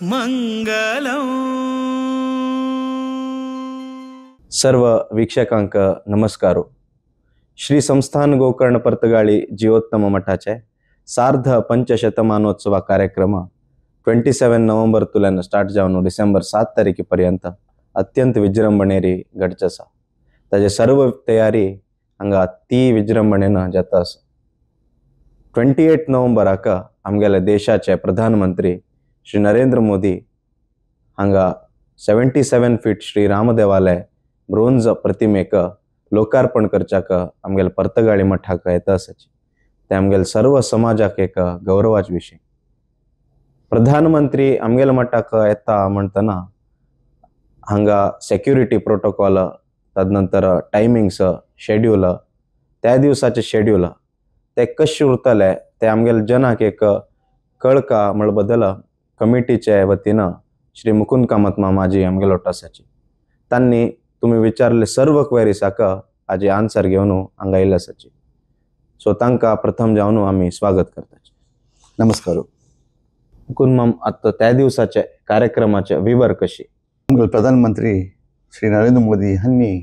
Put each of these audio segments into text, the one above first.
मंगलम। सर्व वीक्षकांक नमस्कार। श्री संस्थान गोकर्ण पर्तगाळी जीवोत्तम मठाचे सार्ध पंचशतमानोत्सव कार्यक्रम 27 नोव्हेंबर तुल्यान स्टार्ट जावन डिसेंबर 7 तारीखे पर्यंत अत्यंत विजृंभणेरी घडचे आसा। ताजे सर्व तयारी हांगा अति विजृंभणेन जाता आसा। 28 नोव्हेंबराक आमगेले देशाचे प्रधानमंत्री श्री नरेंद्र मोदी हांगा 77 फीट श्री रामदेवालय ब्रोंज प्रतिमेक लोकार्पण करच्याक आमगेले पर्तगाळी मठाक येता आसाची। ते आमगेले सर्व समाजाक एक गौरवाचे विशय। प्रधानमंत्री आमगेले मठाक येता म्हणटना हांगा सेक्युरिटी प्रोटोकॉल, तदनंतर टायमिंग्स, शेड्यूल, त्या दिवसाचे शेड्यूल ते कशें उरतले ते आमगेले जनाक एक कळका म्हळ बदल कमिटीचे वतीन श्री मुकुंद कामत मामाजी आमगेलो आसाची। तांणी तुमी विचारले सर्व क्वेरीसाक आजी आन्सर घेवन हांगा येयल्ले आसाची। सो तांकां प्रथम जावन आमी स्वागत करताची। नमस्कार मुकुंद माम, आतां त्या दिवसाचे कार्यक्रमाचे विवर कशी? प्रधानमंत्री श्री नरेंद्र मोदी हांणी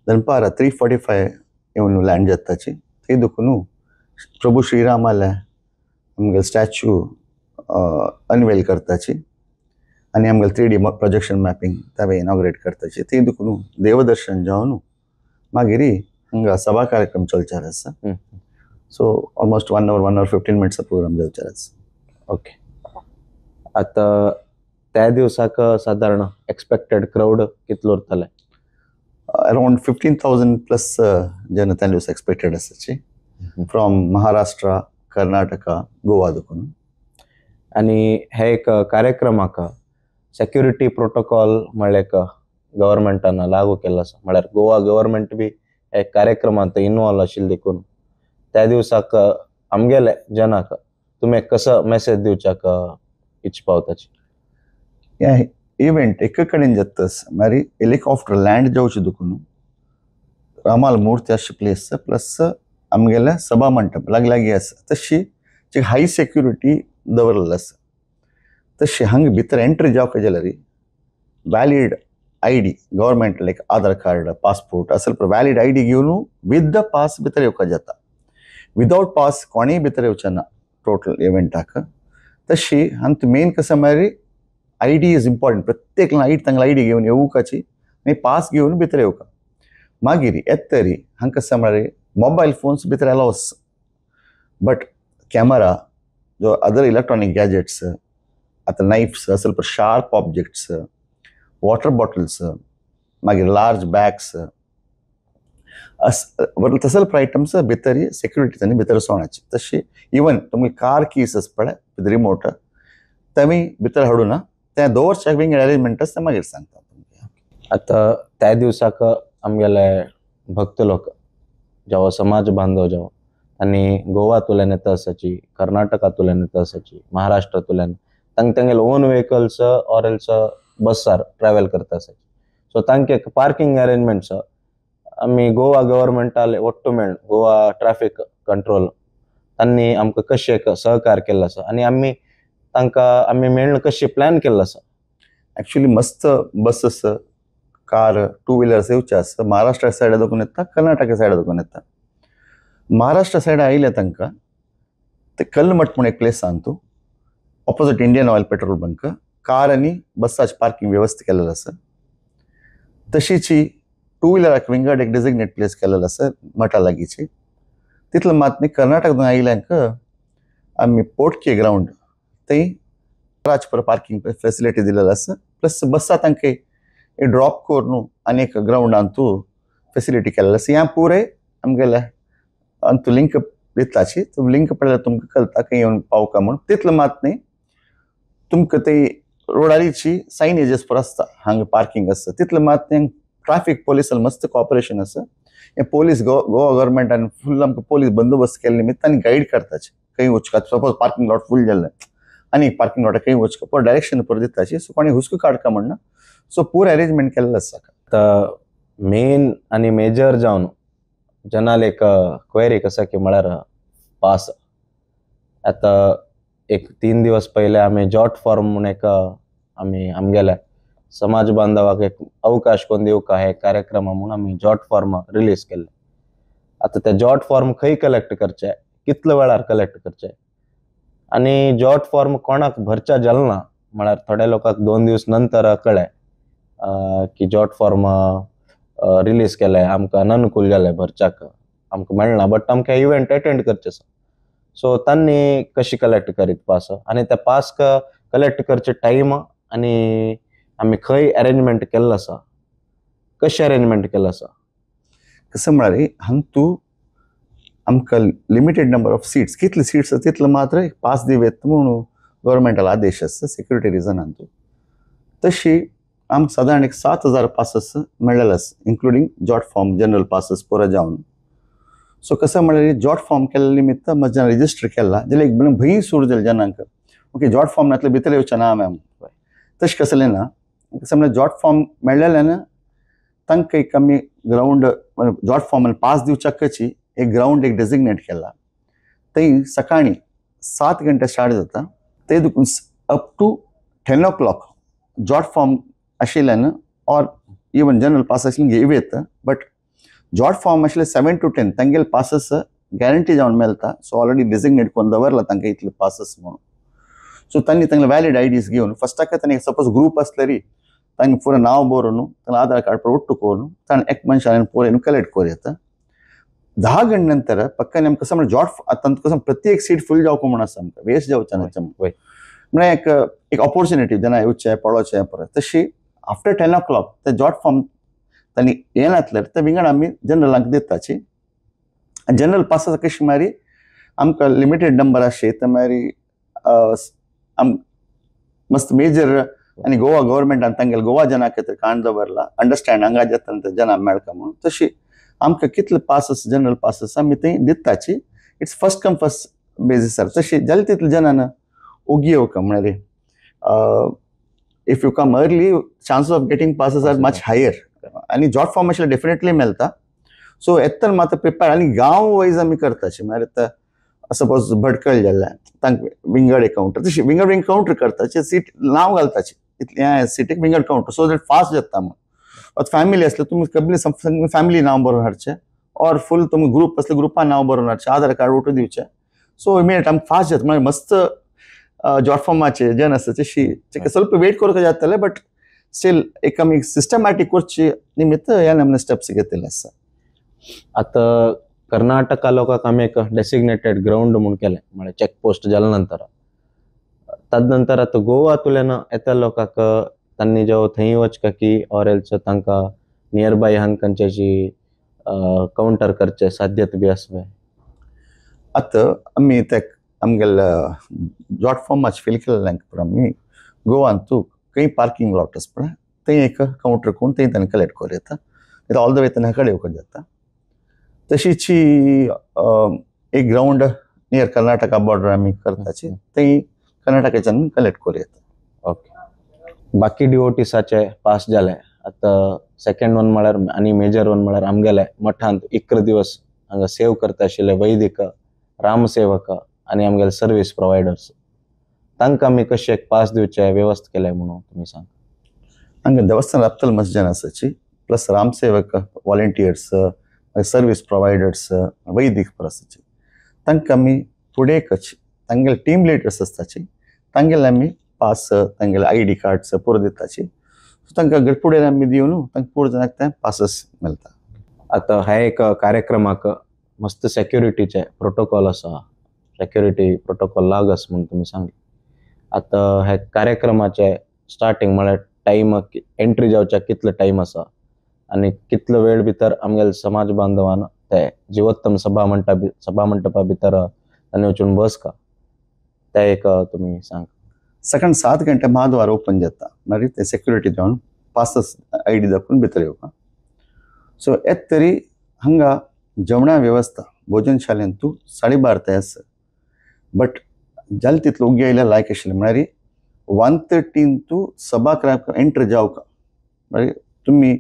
दनपार 3:45 येवन लँड जाताची। थंय देखून प्रभू श्रीरामाले आमगेले स्टॅच्यू अनवेल करताची आनी आमगेले 3D projection mapping तावे इनॉग्रेट करताची। थंय देखून देवदर्शन जावन मागीर हांगा सभा कार्यक्रम चलचार आसा। So almost 1 hour 1 hour 15 minutes programme जावचार आसा। ओके, आतां त्या दिवसाक सादारण एक्सपेक्टेड क्रावड कितलो उरतले? अरावंड 15,000 प्लस जन त्या दिवस एक्सपेक्टेड आसाची, फ्रॉम महाराष्ट्र, कर्नाटका, गोवा देखून। आनी हे एक कार्यक्रमाक सेक्युरिटी प्रोटोकॉल म्हळ्यार एक गव्हर्मेंटान लागू केल्लो आसा, म्हळ्यार गोवा गव्हर्मेंट बी हे कार्यक्रमांत इनवॉल्व आशिल्लें देखून त्या दिवसाक आमगेले जनाक तुमी कसो मेसेज दिवच्याक इच्छा पावताची? हे इव्हेंट एक कडेन जातास मागीर हेलिकॉप्टर लँड जावचे देखून रामाल मूर्ती अशी प्लेस प्लस आमगेले सभा मंडप लागीं लागीं आसा, तशी हाय सेक्युरिटी दवरलेली आसा। तशी हांगा भितर एंट्री जावंक जाल्यार valid I D, government like Aadhaar card, passport असल व्हॅलिड I D घेवन विथ the pass भितर येवपाक जाता। विदावट पास कोणीय भितर येवचें ना टोटल इव्हेंटाक। तशी हांगा मेन कसं म्हळ्यार I D is important. प्रत्येक I D तांगेली I D घेवन येवकाची आनी पास घेवन भितर येवका। मागीर येतरी हांगा कसं म्हळ्यार मोबायल फोन्स भितर अलावस, बट कॅमेरा जो अदर इलेक्ट्रॉनिक गॅजेट्स, आतां नायफ्स असल शार्प ऑब्जेक्ट्स, वॉटर बॉटल्स, मागीर लार्ज बॅग्स अस तसल आयटम्स भितर सेक्युरिटी तांणी भितर सोणाची। तशी इवन तुमगे कार कीज आसा पळय विथ रिमोट तेमी भितर हाडूना, तें दवरच्याक विंगड अरेंजमेंट आसा तें मागीर सांगता तुमकां। आतां त्या दिवसाक आमगेले भक्त लोक जावं समाज बांधव जावं आनी गोवांतल्यान येता आसाची, कर्नाटकांतल्यान येता आसाची, महाराष्ट्रांतल्यान, तांकां तांगेले ओन व्हेकल्स ऑर एल्स बसार ट्रॅवल करता आसाची। सो तांकां एक पार्किंग अरेंजमेंट्स आमी गोवा गव्हर्मेंटाले ಒಟ್ಟು मेळून गोवा ट्रॅफिक कंट्रोल तांणी आमकां कशें एक सहकार केल्लो आसा आनी आमी तांकां आमी मेळून कशें प्लॅन केल्लो आसा। एक्चुअली मस्त बसेस, कार, टू व्हिलर्स येवचे आसा। महाराष्ट्र सायडा देखून येता, कर्नाटका सायडा देखून येता। महाराष्ट्र सायडा आयले तांकां ते कल्लमठ म्हूण एक प्लेस आसा तूं opposite Indian Oil petrol bunk, car आनी बसाची पार्किंग व्यवस्था केलेली आसा। तशीची टू व्हिलराक विंगड एक डेजिग्नेट प्लेस केलेलो आसा मठा लागींची। तितलो मात न्ही, कर्नाटक आयल्यांक आमी पोटके ग्रावंड थंय राजपुर पार्किंग फेसिलिटी दिलेली आसा। प्लस बसा तांकां ड्रॉप करून आनी एक ग्रावंडान तूं फेसिलिटी केलेली आसा। ह्या पुराय आमगेले अंतू लिंक दिताची, लिंक पळयल्यार तुमकां कळटा खंय येवन पावका म्हूण। तितलो मात न्ही, तुमकां ते रोडारीची सायनेजीस पुरो आसता हांगा पार्किंग आसता। तितलें मात न्ही, ट्राफीक पोलिसान मस्त कॉपरेशन आसा। हे पोलीस गोवा गव्हर्मेंटान फुल आमकां पोलीस बंदोबस्त केल्ले निमित्त आनी गायड करताचे खंय वचका। सपोज पार्किंग लॉट फूल जाल्लें आनी पार्किंग लॉट खंय वचका पुरो डायरेक्शन पुरो दिताची। सो कोणी हुस्को काडका म्हणना, सो पुरो अरेंजमेंट केल्लें आसा। आतां मेन आनी मेजर जावन जनाल एक क्वेरी आसा की म्हळ्यार पास। आतां एक 3 दिवस पयले आमी जॉट फॉर्म म्हूण एक आमी आमगेल्या समाज बांधवाक एक अवकाश कोन्न दिवका हे कार्यक्रम म्हणून आमी जॉट फॉर्म रिलीज केल्ले. आतां ते जॉट फॉर्म खंय कलेक्ट करचे, कितले वेळार कलेक्ट करचे आनी जॉट फॉर्म कोणाक भरच्या जालें ना म्हळ्यार थोड्या लोकांक 2 दीस नंतर कळ्ळें की जॉट फॉर्म रिलीज केले, आमकां अननुकूल जालें भरच्याक, आमकां मेळना, बट आमकां इव्हेंट अटेंड करचें आसा. सो तांणी कशी कलेक्ट करीत पास आनी त्या पास कलेक्ट करचे टायम आनी आमी खंय अरेंजमेंट केल्लो आसा, कशें अरेंजमेंट केल्लें आसा? कसं म्हळ्यार हांगा आमकां लिमिटेड नंबर ऑफ सीट्स, कितले सीट्स आसा तितले मात्र एक पास दिवेत म्हणून गव्हर्मेंटालो आदेश आसा सेक्युरिटी रिजनान. तशी आमकां सादारण एक 7,000 पासस मेळ्ळेले आसा, including jot form, general passes पुरो जावन. सो कसं म्हळ्यार जॉट फॉर्म केल्ले निमित्त मस्त जन रजिस्टर केला जाल्यार एक भंय सुरू जाले जनांक, ओके जॉट फॉर्म नासले भितर येवचें ना आमी. तशें कसलें ना, कसं म्हळ्यार जॉट फॉर्म मेळ्ळेल्यान तांकां एक आमी ग्रावंड जॉट फॉर्मान पास दिवच्याकची एक ग्रावंड एक डेजिग्नेट केला. थंय सकाळीं 7 घंटे स्टार्ट जाता, ते देखून up to 10 o'clock jot form आशिल्ल्यान ऑर इवन जनरल पास आशिल्ल्यान घेव येता, बट जॉट फॉर्म आशिल्ले 7 to 10 तांगेले पासस गॅरंटी जावन मेळटा. सो ऑलरेडी डेजिग्नेट करून दवरला तांकां इतले पासस म्हणून. सो तांणी तांगले व्हॅलिड आयडीज घेवन फर्स्टाक तांणी सपोज ग्रूप आसलेरी तांकां पुरो नांव बरोवन तांकां आधार कार्ड पुरो ಒಟ್ಟು करून ताणें एक मनशान पुरो कलेक्ट करूं येता. 10 गंटे नंतर पक्कान आमकां कसं म्हळ्यार जॉट आतां कसं प्रत्येक सीट फूल जावंक म्हूण आसा, आमकां वेस्ट जावचें ना. म्हळ्यार एक एक ऑपोर्चुनिटी जेन्ना येवचें पळोवचें परत. तशी आफ्टर 10 o'clock ते जॉट फॉर्म तांणी येनातल्यार ते विंगड आमी जनरलांक दिताची. आनी जनरल पासाचा कशी मारी आमकां लिमिटेड नंबर आशिल्ले ते मागीर आम मस्त मेजर आनी गोवा गव्हर्मेंटान तांगेले गोवा जना खातीर काण दवरला अंडरस्टँड हांगा जाता ते जना मेळका म्हणून. तशी आमकां कितले पासस जनरल पासस आमी थंय दिताची. It's first come first बेजीसार. तशी जाले तितले जनान ओगी येवका, म्हळ्यार if you come early chances of getting passes are much higher. आनी जॉट फॉर्म आशिल्ले डेफिनेटली मेळटा. सो येतना मात्र प्रिपेर आनी गांव वायज आमी करताची. म्हळ्यार आतां सपोज भटकळ जाल्यार तांकां विंगड एक कावंटर, तशी विंगड विंगड कावंटर करताचे, सीट नांव घालताचे इतले सिटीक विंगड कावंटर, सो that fast जाता म्हणून. आतां फॅमिली आसले तुमी कबली फॅमिली नांव बरोवन हाडचें ऑर फूल तुमी ग्रूप आसले ग्रुपान नांव बरोवन हाडचें, आधार कार्ड ओटू दिवचें. सो इमिडिएट आमकां फास्ट जाता. मागीर मस्त जॉट फॉर्माचे जन आसा तशी ಸ್ವಲ್ಪ ವೇಟ್ ಕೊರಕ जातले, बट स्टील एक आमी सिस्टमॅटीक करचे निमित्त ह्या नमने स्टेप्स घेतिल्ले आसा. आतां कर्नाटका लोकांक आमी एक डेसिग्नेटेड ग्रावंड म्हूण केलें, म्हळ्यार चॅक पोस्ट जाल्या नंतर. तद नंतर आतां गोवा तुल्यान येता लोकांक तांणी जेव थंय वचका की ऑर एल्स तांकां नियर बाय हांगा खंयच्याची कावंटर करचें साध्यत बी आसलें? आतां आमी ते आमगेले जॉट फॉर्माचे फील केल्ले आमी गोवान तूं खंय पार्किंग लॉट आसा पळय थंय एक कावंटर करून थंय तांकां कलेक्ट करूं येता, ऑल the way तांकां कडेन येवपाक जाता. तशीच एक ग्रावंड नियर कर्नाटका बॉर्डर आमी करताची, थंय कर्नाटकाच्यान कलेक्ट करूं येता. ओके, बाकी डिओटीसाचे पास जाले. आतां सेकंड वन म्हळ्यार आनी मेजर वन म्हळ्यार आमगेले मठांत 11 दिवस हांगा सेव करता आशिल्ले वैदिक, रामसेवक आनी आमगेले सर्वीस प्रोवायडर्स, तांकां आमी कशें एक पास दिवचे वेवस्था केल्या म्हणून तुमी सांग. हांगा देवस्थान अब्दुल मस्जिद आसाची, प्लस रामसेवक वॉलंटियर्स, सर्वीस प्रोवायडर्स, वैदिक आसाची, तांकां आमी फुडें कशी तांगेले टीम लिडर्स आसताची तांगेले आमी पास, तांगेले I D cards पुरो दिताची. सो तांकां गटपुडेर आमी दिवन तांकां पुरो जाणांक ते पासस मेळटा. आतां ह्या एक कार्यक्रमाक मस्त सेक्युरिटीचे प्रोटोकॉल आसा, सेक्युरिटी प्रोटोकॉल लागस म्हूण तुमी सांगले. आतां ह्या कार्यक्रमाचे स्टार्टींग म्हळ्यार टायम एंट्री जावच्याक कितलो टायम आसा आनी कितलो वेळ भितर आमगेले समाज बांधवान ते जिवोत्तम सभा सभा मंडपा भितर आनी वचून बसका ते एक तुमी सांग. सकाळी 7 घंटे महाद्वार ओपन जाता, मागीर ते सेक्युरिटी जावन पासस I D दाखोवन भितर येवपा. सो येत तरी हांगा जेवणा वेवस्था भोजनशालेन तूं 12:30 ते आसा, बट जाले तितलो उगी आयल्यार लायक आशिल्लें. म्हळ्यार 1:30 तूं सभागृहाक एंटर जावका, म्हळ्यार तुमी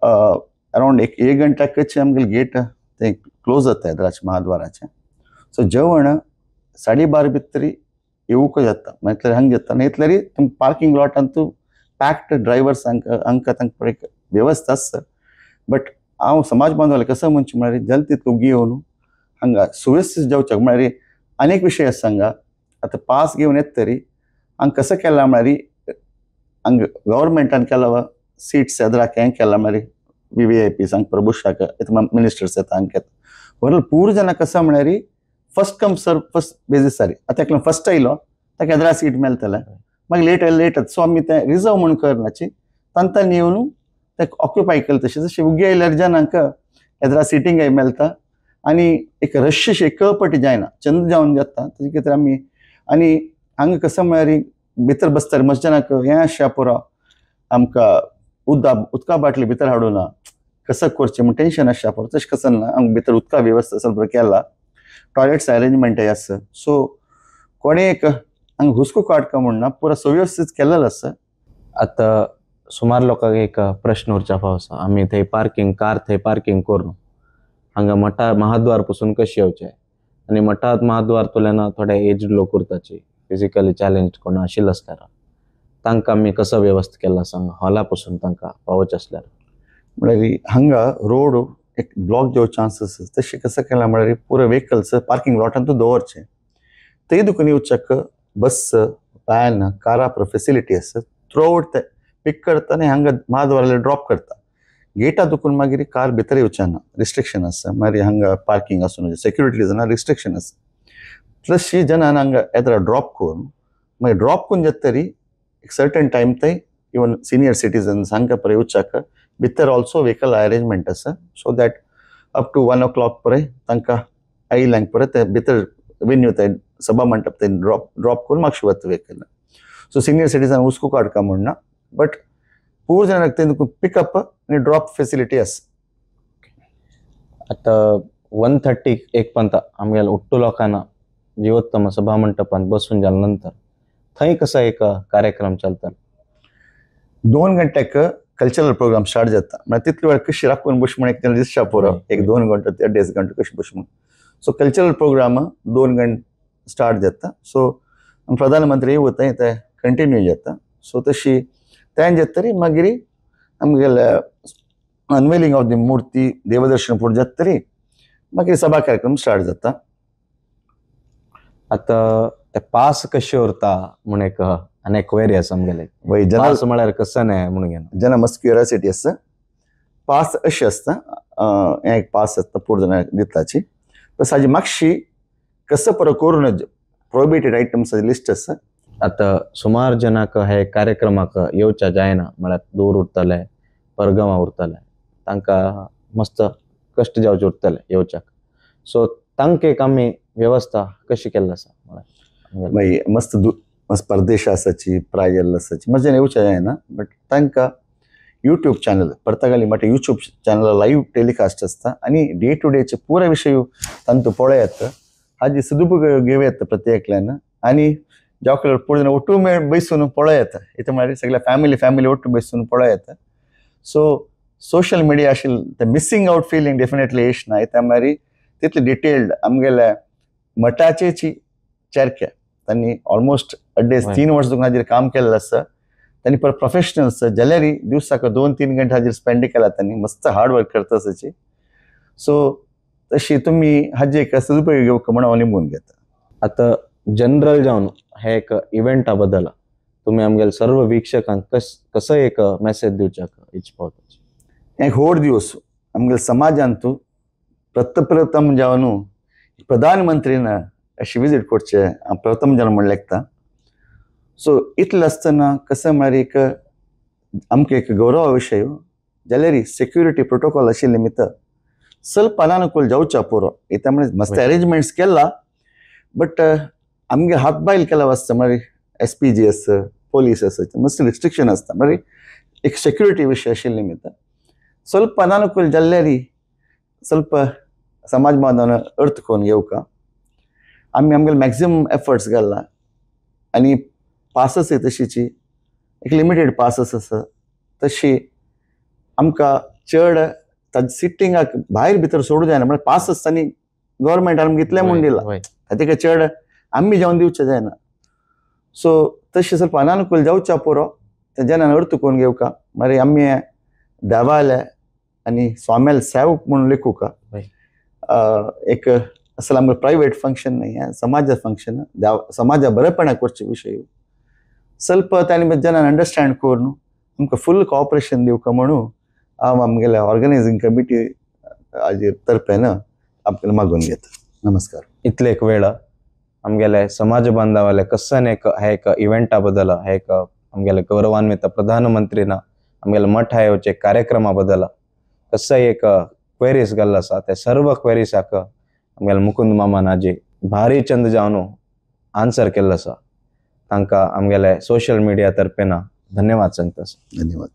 अरावंड एक घंट्याकच आमगेले गेट ते क्लोज जाता येद्राचे महाद्वाराचें. सो जेवण 12:30 भितर येवूंक जाता म्हटल्यार हांगा जाता आनी इतल्यारी तुमकां पार्किंग लॉटांतू पॅक्ड ड्रायवर्स हांकां तांकां एक वेवस्था आसता. बट हांव समाज बांधवाले कसो म्हणचें म्हळ्यार जल तितलो घेवन हांगा सुवेवस्थीत जावच्याक म्हळ्यार अनेक विशय आसा हांगा. आतां पास घेवन येत तरी हांगा कसो केला म्हळ्यार हांगा गव्हर्मेंटान केला सिट्स एदराक हें केला म्हळ्यार वी वी I P हांगा प्रभुशाक मिनिस्टर्स येता हांगा येता बरोबर पूर जाणां कसो म्हळ्यार first come serve first basis सारी. आतां एकलो फर्स्ट आयलो ताका एदरा सीट मेळटलें, मागीर लेट आयलो लेट. सो आमी तें रिजर्व म्हूण करनाची तांकां येवन ते ऑक्युपाय केलें तशें जशें उगी आयल्यार जाणांक एदरा सिटींगय मेळटा आनी एक रश एक पटी जायना चंद जावन जाता. तशें कितें आमी आनी हांगा कसो म्हळ्यार भितर बसता मस्त जाणांक हें आसता पुरो आमकां उदका बाटली भितर हाडूना कसं करचें म्हूण टेंशन आसता पुरो. तशें कसं ना आमकां भितर उदका वेवस्था सगळें केला, टॉयलेट्स अरेंजमेंटय आसा. सो कोणें एक हांगा हुस्को काडका म्हूण ना, पुरो सुवेवस्थीत केलेलो आसा. आतां सुमार लोकांक एक प्रश्न उरच्या फाव आसा, आमी थंय पार्किंग कार थंय पार्किंग करून हांगा मठा महाद्वार पसून कशें येवचें आनी मठात महाद्वार तुल्यान थोडे एज्ड लोक उरताची, फिजिकली चॅलेंज कोण आशिल्लो आसल्यार तांकां आमी कसो वेवस्था केला आसा हॉला पसून तांकां पावोवचें आसल्यार? म्हळ्यार हांगा रोड एक ब्लॉक जावचे चान्सीस आसा. तशें कसं केलां म्हळ्यार पुरो व्हेकल्स पार्किंग लॉटांतू दवरचें, थंय दुखून येवच्याक बस व्हॅन कारा पुरो फेसिलिटी आसा. थ्रू आवट ते पीक करता आनी हांगा महाद्वारार ड्रॉप करता. गेटा दुखून मागीर कार भितर येवचें ना, रिस्ट्रिक्शन आसा. मागीर हांगा पार्किंग आसून सेक्युरिटी रिजनां रिस्ट्रिक्शन आसा. प्लस ही जनान हांगा येता ड्रॉप करून मागीर ड्रॉप करून जाता तरी एक सर्टन टायम थंय इवन सिनियर सिटीजन्स हांकां पळय येवच्याक भितर ऑल्सो व्हेकल अरेंजमेंट आसा. So that up to 1 o'clock पळय तांकां आयिल्ल्यांक परत ते भितर वेन्यू थंय सभा मंडप थंय ड्रॉप करून मागशे वता व्हेकल. सो सिनियर सिटीजन हुस्को काडका म्हूण ना, बट पूर जाणांक थंय पिकअप आनी ड्रॉप फेसिलिटी आसा. आतां 1:30 एक पंत आमगेल्या उट्टू लोकांना जिवोत्तम सभा मंडपांत बसून जाल्या नंतर थंय कसो एक कार्यक्रम चलता? 2 घंट्याक कल्चरल प्रोग्राम स्टार्ट जाता. म्हळ्यार तितले वेळ कशी राखून बस म्हण एक दिसता पुरो 1-2 घंटो 1.5 घंटो कशी बस म्हूण. सो कल्चरल प्रोग्राम 2 घंटे स्टार्ट जाता. सो प्रधानमंत्री वता ते कंटिन्यू जाता. सो तशी तें जाता तरी मागीर आमगेले अनवेलिंग ऑफ the मूर्ती देवदर्शन पूर्ण जाता तरी मागीर सभा कार्यक्रम स्टार्ट जाता. आतां ते पास कशे उरता म्हूण एक आनी क्वेरी आसा आमगेले. वय पास म्हळ्यार कसो न्हय म्हणून घेना जेन्ना मस्त क्युरियोसिटी आसा. पास अशें आसता, हें एक पास आसता पूर्ण जाणां दिताची. प्लस हाजी मातशी कसो परत करून प्रोहिबिटेड आयटम्स लिस्ट आसा. आतां सुमार जनाक हे कार्यक्रमाक येवच्या जायना, म्हळ्यार दूर उरतले, परगांवां उरतले, तांकां मस्त कश्ट जावचे उरतले येवच्याक. सो तांकां एक आमी वेवस्था कशी केल्ली आसा म्हळ्यार? मागीर मस्त मस्त परदेश आसाची प्राय आसाची मस्त येवच्या जायना, बट तांकां यूट्यूब चॅनल पर्तगाली म्हटल्यार यूट्यूब चॅनल लायव्ह टेलिकास्ट आसता आनी डे टू डेचे पुरो विशय तांतू पळयात. हाजी सदुपयोग घेवं येता प्रत्येकल्यान आनी जावं पूर्ण ಒಟ್ಟು ಬಯಸೂನು ಪೊಳಯತ್ತ ಇತ್ತೆ म्हळ्यार सगळ्या फॅमिली फॅमिली ಒಟ್ಟು ಬಯसून पळयता. सो सोशल मिडिया आशिल्ले ते मिसींग आवट फिलींग डेफिनेटली येश ना. इत्या म्हळ्यार तितले डिटेल्ड आमगेल्या मठाचेची चरक्या तांणी ऑलमोस्ट 2.5-3 वर्स दुखून हाजेर काम केल्लें आसा. तांणी परत प्रोफेशनल्स जाल्यार दिवसाक 2-3 घंटे हाजेर स्पेंड केला तांणी, मस्त हार्ड वर्क करता आसाची. सो तशी तुमी हाजे एक सदुपयोग घेवंक म्हूण हांव निमून घेता. आतां जनरल जावन हे एक इव्हेंटा बद्दल तुमी आमगेले सर्व वीक्षकांक कसो एक मेसेज दिवच्याक इच्छा पावता? एक व्हड दिवस आमगेले समाजांतू प्रथम जावन प्रधानमंत्रीन अशी विजीट करचे प्रथम जावन म्हण लेखता. सो इतलें आसतना कसं म्हळ्यार एक आमकां एक गौरवा विशय जाल्यार सेक्युरिटी प्रोटोकॉल आशिल्ले निमित्त ಸ್ವಲ್ಪ ಅನಾನುಕೂಲ जावच्या पुरो. इत्या म्हळ्यार मस्त अरेंजमेंट्स केला बट आमगे हात बायल केला आसता म्हळ्यार एस पी जी आसा, पोलीस आसा, मस्त रिस्ट्रिक्शन आसता म्हळ्यार एक सेक्युरिटी विशय आशिल्ले निमित्त ಸ್ವಲ್ಪ ಅನಾನುಕೂಲ जाल्यार ಸ್ವಲ್ಪ समाज बांधवान अर्थ करून घेवका. आमी आमगेले मॅक्झिमम एफर्ट्स घालला आनी पासस तशीची एक लिमिटेड पासस आसा तशी आमकां चड ताजे सिटिंगाक भायर भितर सोडूं जायना. म्हळ्यार पास आसता आनी गव्हर्मेंटान आमकां इतलें म्हूण दिलां ताचे चड आमी जावन दिवचें जायना. सो तशें ಸ್ವಲ್ಪ अनानुकूल जावच्या पुरो ते जनान अर्थ करून घेवका. मागीर आमी देवाले आनी स्वाम्याले सेवक म्हणून लेखुका एक असल आमकां प्रायवेट फंक्शन न्ही हें, समाजा फंक्शन, समाजा बरेपणा करचे विशय. ಸ್ವಲ್ಪ तांणी जनान अंडरस्टँड करून आमकां फूल कॉपरेशन दिवका म्हणून हांव आमगेल्या ऑर्गनायझींग कमिटी हाजे तर्फेन आमकां मागून घेता. नमस्कार. इतले एक वेळ आमगेले समाज बांधवाले कसन एक हे एक इव्हेंटा बद्दल, हे एक आमगेले गौरवान्वित प्रधानमंत्रीना आमगेले मठ येवचे कार्यक्रमा बद्दल कसं एक क्वेरीज घाल्लो आसा, ते सर्व क्वेरीसाक आमगेले मुकुंद मामान आजी भारी चंद जावन आन्सर केल्लो आसा. तांकां आमगेले सोशल मिडिया तर्फेन धन्यवाद सांगता. धन्यवाद.